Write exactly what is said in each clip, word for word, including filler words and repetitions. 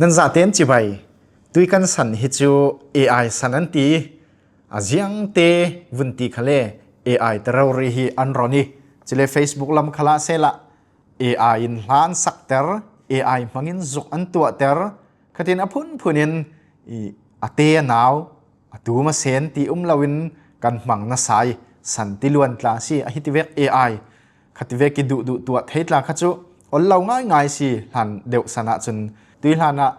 Nan zahte an cibai, tui kan san hi cu A I san an ti. A ziangte vun ti khale A I te rori hi an ron i, cule Facebook lam khalah sehla A I in hla an sakter, A I hmangin zuk an tuahter, khatin a phunphun in i, a te a nau, a tum a sen ti um loin kan hmang nasa i san ti luan tla si a hi tivek A I. Khativek i duhduh tuah thei tla kha cu ol lo ngaingai si hlan deuh san ahcun tui hlan ah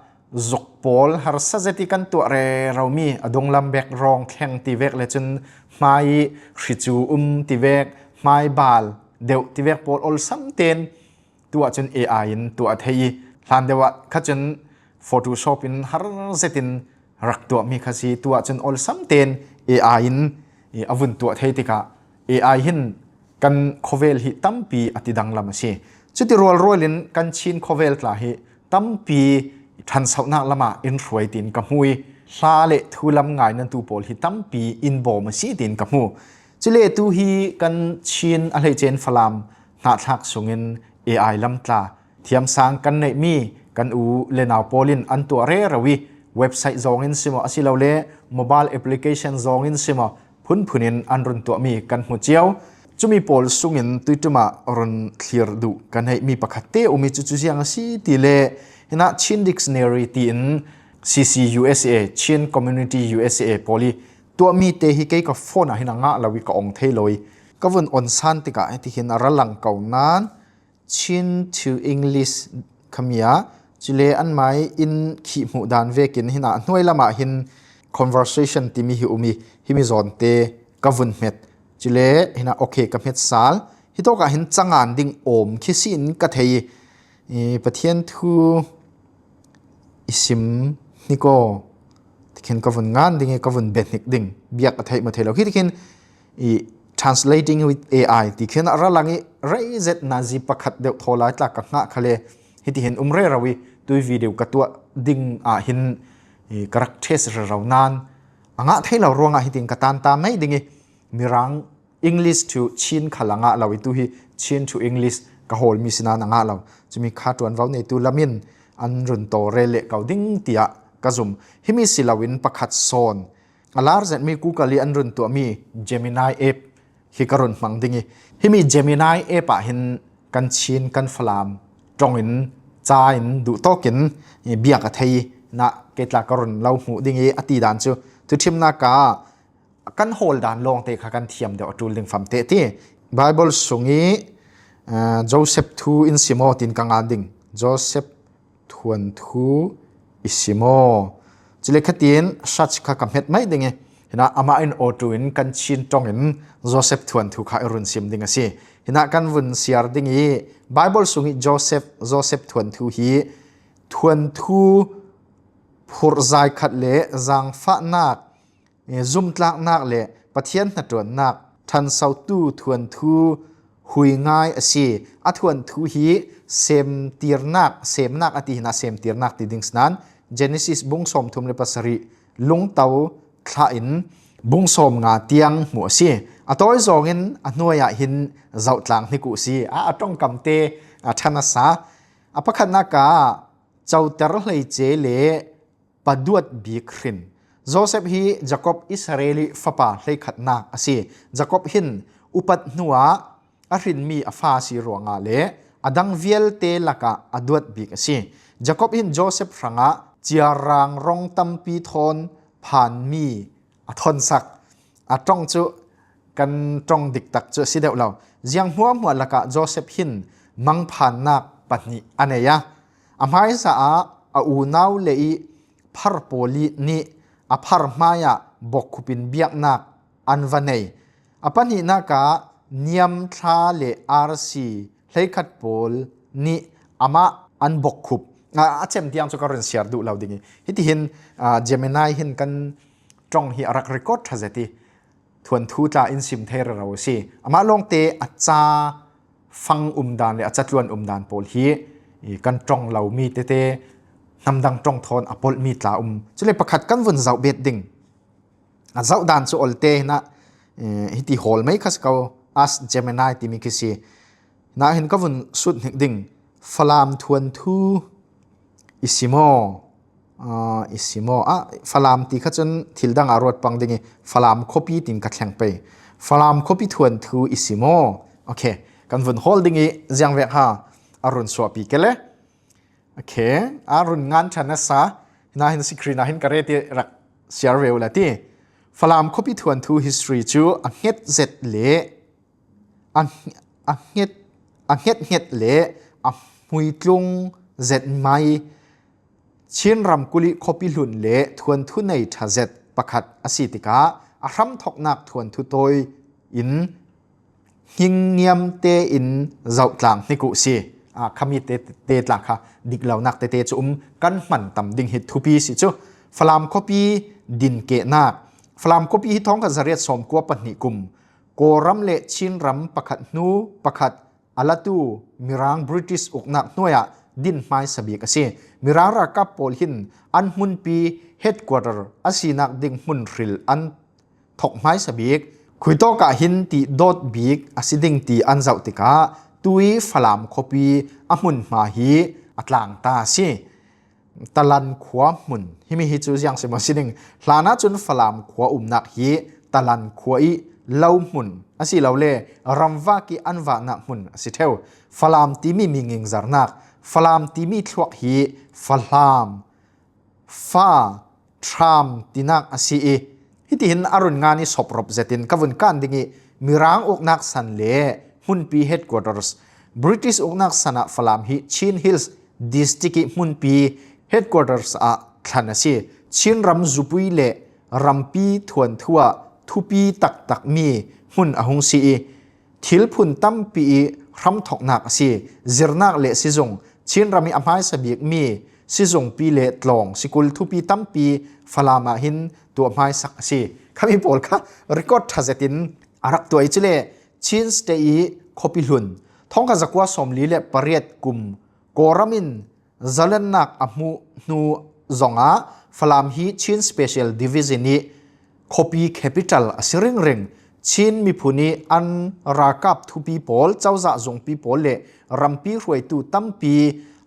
zuk pawl harsa zet i kan tuah rero mi a dunglam bek rawng thleng tivek le cun hmai hricu um tivek, hmai bal deuh tivek pawl olsam ten tuah cun A I in tuah thei i hlan deuh ah kha cun Photoshop in har zetin rak tuahmi kha si. Tuah cun olsam ten A I in a vun tuah thei tikah A I hin kan khawvel hi tampi a tidang lam a si. Cuti rualrual in kan Chin khawvel tla hi tampi ṭhansohnak lamah in hruai tiin ka hmu i hla le thu lam ngainatu pawl hi tampi in bawm a si tiin ka hmu. Cule tu hi kan Chin a hleice in Falam hnahthlak sungin A I lam tla thiamsang kan neihmi kan u le nau pawl in an tuah rero i website zawngin simaw asilole mobile application zawngin simaw phunphun in an run tuahmi kan hmu cio. Cumi pawl sungin tuiṭum ah run thlir duh kan neihmi pakhat te um i cucu ziang a si ti le hinah Chin Dictionary tiin C C U S A, Chin Community U S A pawl i tuahmi te hi kei ka phone ah hin a ngah lo i ka ong thei lo i ka vun on san tikah hitihin a ra lang ko nan Chin to English khami ah cule anmai in khih hmuh dan vekin hinah a hnuai lamah hin conversation timi hi um i himi zawnte ka vun hmet. Cule hinah okay ka hmet sal. Hitawkah hin cangan ding awm khi si in ka thei i, i Pathian thu i sim hnik aw tikhin ka vun ngan ding i ka vun be hnik ding biak a theih maw thei lo khi tikhin i translating with A I tikhin a ra lang i rei zet nazi pakhat deuh thaw lai tla ka hngah khale hitihin um rero i tui video ka tuah ding ah hin i ka rak test rero nan a ngah thei lo ruangah hitin ka tanta mai ding i Mirang English to Chin khal a ngah lo i tu hi Chin to English ka hawlmi sinan a ngah lo. Cumi kha ṭuanvo neitu lamin an run taw rel leh ko ding tiah ka zum. Himi si loin pakhat sawn a lar zetmi Google i an run tuahmi Gemini app hi ka run hmang ding i himi Gemini app ah hin kan Chin kan Falam ṭongin ca in duhtawkin biak a thei nah kei tla ka run lo hmuh ding i a ti dan cu thuṭhimnak ah kan hawl dan lawngte kha kan thiam deuh a ṭul ding famte ti. Bible sung i, aa, Joseph thu in sim aw tin ka ngan ding. Joseph thuanthu i sim aw. Cule khatin search kha ka hmet mai ding i hinah amah in auto in kan Chin ṭongin Joseph thuanthu kha i run sim ding a si. Hinah kan vun siar ding i Bible sung i Joseph, Joseph thuanthu hi thuanthu phurh zai khat le zaangfahnak, zumtlaknak le Pathian hnaṭuannak ṭhansotu thuanthu hui ngai a si. A thuanthu hi semtirnak, semnak a ti hinah semtirnak ti ding sinan Genesis bung sawmthum le pasarih lungto thlah in bung sawmnga tiang hmuh a si. A tawi zawngin a hnuai ah hin zohtlang hnik uh a si. A, a ṭongkamte a ṭha nasa. A pakhatnak ah coter hleice le paduat bik hrin. Joseph hi Jacob Israel i fapa hleikhatnak a si. Jacob hin upat hnuah a hrinmi a fa a si ruangah le a dang vialte lakah a duat bik a si. Jacob hin Joseph hrangah ciarang rong tampi thawn phanmi a thawnsak. A ṭong cu kan ṭong diktak cu a si deuh lo. Ziang hmuahhmuah lakah Joseph hin mangphannak pahnih a nei a, a hmaisa ah a unau le i phar pawl i nih a phar hmaiah bawkkhup in biaknak an va nei. A pahnihnak ah niamthla le arsi hleikhat pawl nih amah an bawkkhup. A, a cem tiang cu ka run siar duh lo ding i hitihin, aa, Gemini hin kan ṭong hi a rak record ṭha zet i thuanthu tla in sim thei rero a si. Amah lawngte a ca fang umdan le a catluan umdan pawl hi i kan ṭong lomi tete hnamdang ṭong thawn a polhmi tla um. Cule pakhat kan vun zoh bet ding. A zoh dan cu olte hinah, eh, hiti hawl mai kha si ko, Ask Gemini timi khi si. Hinah hin ka vun sut hnik ding. Falam thuanthu i sim aw. ah, i si maw? Ah, Falam ti kha cun thil dang a ruat pang ding i Falam khuapi tin ka thleng pei. Falam khuapi thuanthu i si maw? Okay, kan vun hawl ding i ziangvek ha a run suahpi ke le. Okay, a run ngan ṭhan a sa. Hina hin screen ah hin ka reti rak siar ve uh la ti. Falam khuapi thuanthu history cu a hnget zet le a, a hnget, a hnget hnget le a hmuitlung zet mai Chinram kulih khuapi hlun le thuanthu nei ṭha zet pakhat a si tikah a hramthoknak thuanthu tawi in hingniam tein zohtlang hnik uh si. Aa, khami te, te tla kha diklonak tete cu um kan hman tam ding hi thupi si cu. Falam khuapi dinkehnak. Falam khuapi hi thawngkhat zariat sawmkua pahnih kum Kawlram le Chinram pakhat hnu pakhat a latu Mirang British uknak hnuai ah din hmaisa bik a si. Mirang ralkap pawl hin an hmunpi headquarter a sinak ding hmun hril an thok hmaisa bik, khuitawk ah hin ti dawt bik a si ding ti an zoh tikah tui Falam khuapi a hmunhma hi a tlang ta a si. Talan khua hmun. Himi hi cu ziang si maw si ding? Hlan ahcun Falam khua umnak hi Talan khua i lo hmun asilole ramvak i an vahnak hmun a si ṭheu. Falam timi mi ngingzarnak, Falam timi thluak hi Falam, fa, ṭham tinak a si i, hitihin a run ngan i soprop zetin ka vun kan ding i Mirang uknak san le hmunpi headquarters, British uknak san ah Falam hi Chin Hills District i hmunpi headquarters ah thlan a si. Chinram zupui le rampi thuanthu ah thupi taktakmi hmun a hung si i, thil phun tampi i hramthoknak a si. Zirnak le sizung, Chinram i a hmaisa bikmi sizungpi le tlawng sikul thupi tampi Falam ah hin tuah hmaisak a si. Khami pawl kha record ṭha zetin a rak tuah i cule Chin State i khuapi hlun thawngkhat zakua sawmli le pariat kum Kawlram in zalennak a hmuh hnu zongah Falam hi Chin Special Division i khuapi capital a si ringring. Chin miphun i an ralkap thupi pawl, cozah zungpi pawl le rampi hruaitu tampi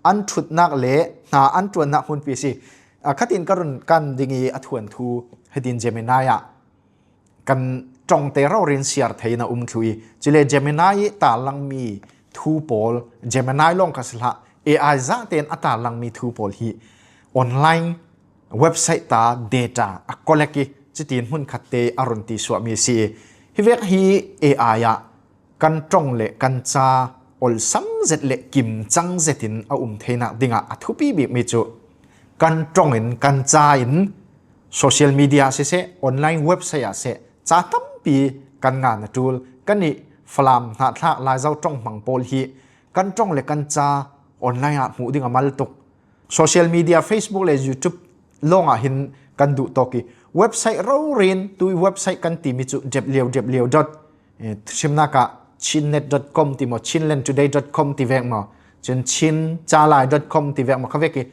an ṭhutnak le hna an ṭuannak hmunpi a si. A, khatin ka run kan ding i a thuanthu hitin Gemini ah kan ṭongte rori in siar thei in a um thlu i, cule Gemini i tarlangmi thu pawl, Gemini lawng kha si hlah, A I zate in a tarlangmi thu pawl hi online website ta data a collect i, cutin hmunkhatte a run ti suahmi a si i, hi vek hi A I ah kan ṭong le kan ca olsam zet le kimcang zetin a um theinak dingah a thupi bikmi cu kan ṭong in kan ca in social media ah siseh, online website ah seh, ca tampi kan ngan a ṭul. Kannih Falam, Hnahthlak, Laizo ṭong hmang pawl hi kan ṭong le kan ca online ah hmuh ding a mal tuk. Social media, Facebook le YouTube lawngah hin kan duh tawk i, website rori in, tui website kan timi cu W W W dot, eh, thuhrimnak ah chinnet dot com ti maw, chinlandtoday dot com ti vek maw, cun chincalai dot com ti vek maw, kha vek i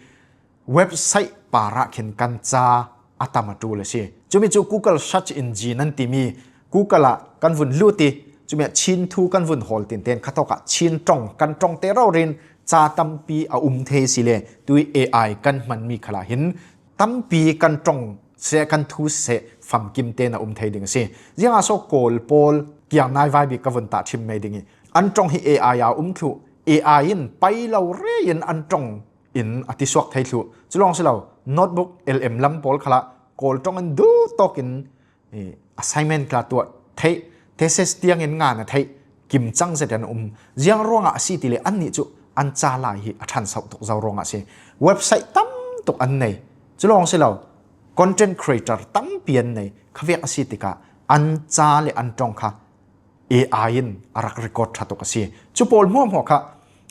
website parah khin kan ca a tam a ṭul a si. Cumi cu Google search engine an timi, Google ah kan vun lut i, cumi ah Chin thu kan vun hawl tinten khatawk ah Chin ṭong, kan ṭongte rori in ca tampi a um thei si le, tui A I kan hmanmi khalah hin tampi kan ṭong seh, kan thu seh famkim tein a um thei ding a si. Ziangah so Kawl pawl kiang nai vai bik ka vun tah ṭhim mei ding i, an ṭong hi A I a um thluh, A I in pai lo re in an ṭong in a tisuak thei thluh. Culawng si lo, notebook, L M lam pawl khalah Kawl ṭong in duh tawk in, eh, assignment tla tuah theih, thesis tiang in ngan a theih, kimcang zet an um. Ziang ruangah a si ti le annih cu an ca lai hi a ṭhan sauh tuk zo ruangah a si. Website tam tuk an nei. Culawng si lo, content creator tampi an nei. Kha vek a si tikah an ca le an ṭong kha A I in a rak record ṭha tuk a si. Cu pawl hmuahhmuah kha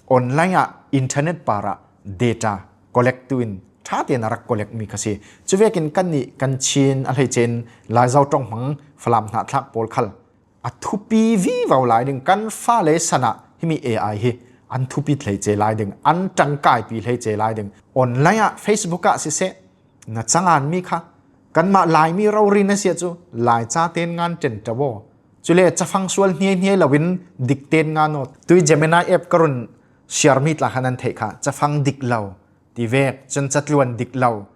online ah, internet parah data collect tu in ṭha tein a rak collect mi kha si. Cu vekin kannih kan Chin a hleice in Laizo ṭong hmang Falam Hnahthlak pawl khal a thupi vivo lai ding, kan fale san ah himi A I hi an thupi hleice lai ding, an ṭangkaipi hleice lai ding. Online ah, Facebook ah siseh, na canganmi kha kanmah Laimi rori na si ahcun Lai ca ten ngan ṭen ṭa aw. Cule cafang sual hniaihniai loin dik ten ngan aw. Tui Gemini app ka run siarmi tla kha nan theih kha, cafang dik lo ti vek, cun catluan dik lo,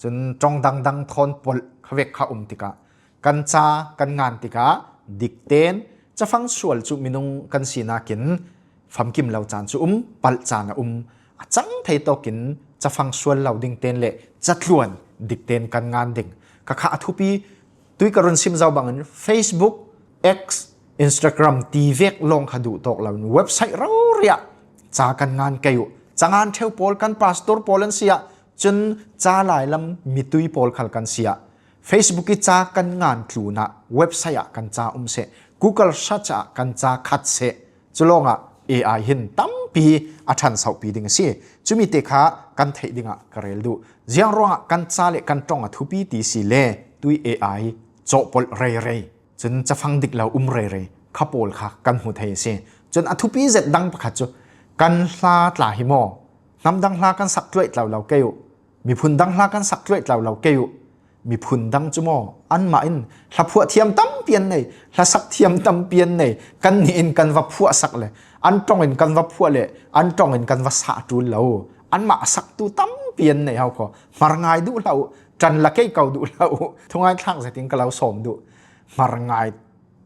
Cun ṭong dangdang thawn polh kha vek kha um tikah kan ca kan ngan tikah dikten cafang sual cu minung kan sinakin famkim lo caan cu um, palh caan a um. A cang thei tawkin cafang sual lo dingten le catluan dikten kan ngan ding. Ka kha a thupi, tui ka run sim zo bangin Facebook, X, Instagram ti vek lawng kha duh tawk loin website rori ah ca kan ngan kei uh. Cangan ṭheu pawl kan pastor pawl an si ah cun ca lailam mitui pawl khal kan si ah Facebook i ca kan ngan tlunah website ah kan ca um seh, Google search ah kan ca khat seh. Cu lawngah A I hin tampi a ṭhansohpi ding a si. Cumi te kha kan theih dingah ka rel duh. Ziang ruangah kan ca le kan ṭong a thupi ti si le tui A I cawhpolh rei rei. Cun cafang dik lo um rei rei kha pawl kha kan hmu thei a si. Cun a thupi zet dang pakhat cu kan hla tla hi maw? Hnam dang hla kan sak tluaih tlo lo kei uh. Miphun dang hla kan sak tluaih tlo lo kei uh. Miphun dang cu maw, anmah in hla phuah thiam tampi an nei, hla sak thiam tampi an nei. Kannih in kan va phuah sak le an ṭong in kan va phuah le an ṭong in kan va sah ṭul lo. Anmah a saktu tampi an nei, hau kho. Hmar ngai duh hlah uh, ṭan la kei ko duh hlah uh. Thungai thlak zetin ka lo sawm duh. Hmar ngai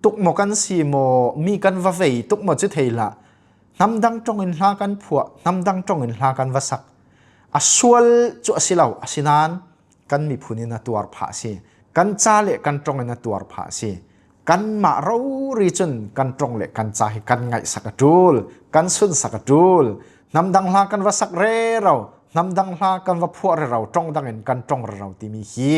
tuk maw kan si maw, mi kan va vei tuk maw cu thei hlah. Hnam dang ṭong in hla kan phuah, hnam dang ṭong in hla kan va sak. A sual cu a si lo, asinain kan miphun in a tuar phah a si. Kan ca le kan ṭong in a tuar phah a si. Kanmah rori cun kan ṭong le kan ca hi kan ngaihsak a ṭul, kan sunsak a ṭul. Hnam dang hla kan va sak rero, hnam dang hla kan va phuah rero, ṭong dang in kan ṭong rero timi hi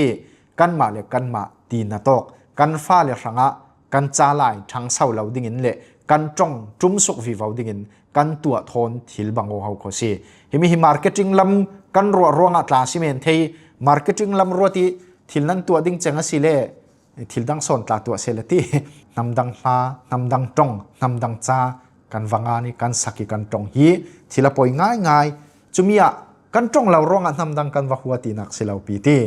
kanmah le kanmah ti na tawk, kan fale hrangah kan ca lai ṭhangso lo dingin le kan ṭong ṭumsuk vivo dingin kan tuah thawn thil bang aw ho kho si. Himi hi marketing lam kan ruah ruangah tla si men thei. Marketing lam ruat i thil nan tuah ding ceng a si le thil dang sawn tla tuah seh la ti. Hnam dang hla, hnam dang ṭong, hnam dang ca kan va ngan i kan sak i kan ṭong hi thil a poi ngaingai. Cumi ah kan ṭong lo ruangah hnam dang kan va hua tinak si lo pi ti.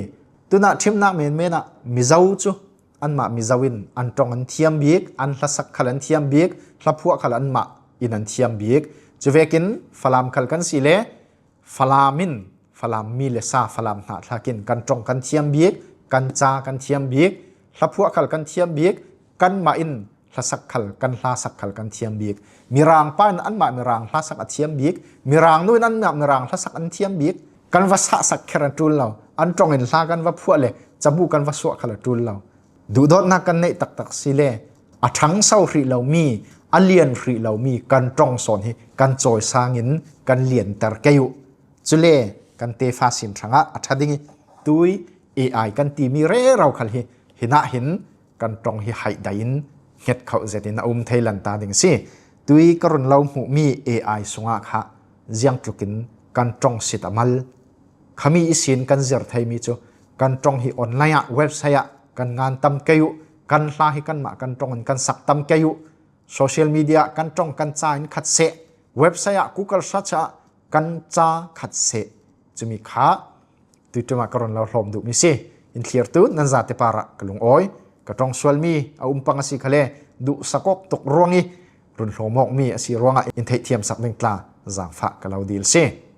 Tunah ṭhimnak menmen ah Mizo cu anmah Mizo in an ṭong an thiam bik, an hlasak khal an thiam bik, hlaphuah khal anmah in an thiam bik. Cuvekin Falam khal kan si le Falam in, Falam mi le sa, Falam hna thlak in kan ṭong kan thiam bik, kan ca kan thiam bik, hlaphuah khal kan thiam bik, kanmah in hlasak khal, kan hlasak khal kan thiam bik. Mirang pa in anmah Mirang hlasak a thiam bik, Mirang nu in anmah Mirang hlasak an thiam bik. Kan va sahsak kher a ṭul lo, an ṭong in hla kan va phuah le cabu kan va suah khal a ṭul lo. Duhdawtnak kan neih taktak si le a ṭhangso hrih lomi, a lian hrih lomi kan ṭong sawn hi kan cawisang in kan lianter kei uh. Cule kan tefa sin hrangah a ṭha ding i tui A I kan timi rero khal hi, hinah hin kan ṭong hi haih dai in hnget khauh zetin a um thei lanta ding si. Tui ka run lo hmuhmi A I sungah kha ziangtlukin kan ṭong sit a mal. Khami ihsin kan zir theimi cu kan ṭong hi online ah, website ah kan ngan tam kei uh, kan hla hi kanmah kan ṭong in kan sak tam kei uh, social media ah kan ṭong kan ca in khat seh, website ah Google search ah kan ca khat seh. Cumi kha tuiṭum ah ka run lo hlawm duhmi si. In thlirtu nan zate parah ka lungawi. Ka ṭong sualmi a um pang a si khale, duhsak awk tuk ruang i run hlawm awkmi a si ruangah in theihthiamsak ding tla zaangfah ka lo dil si.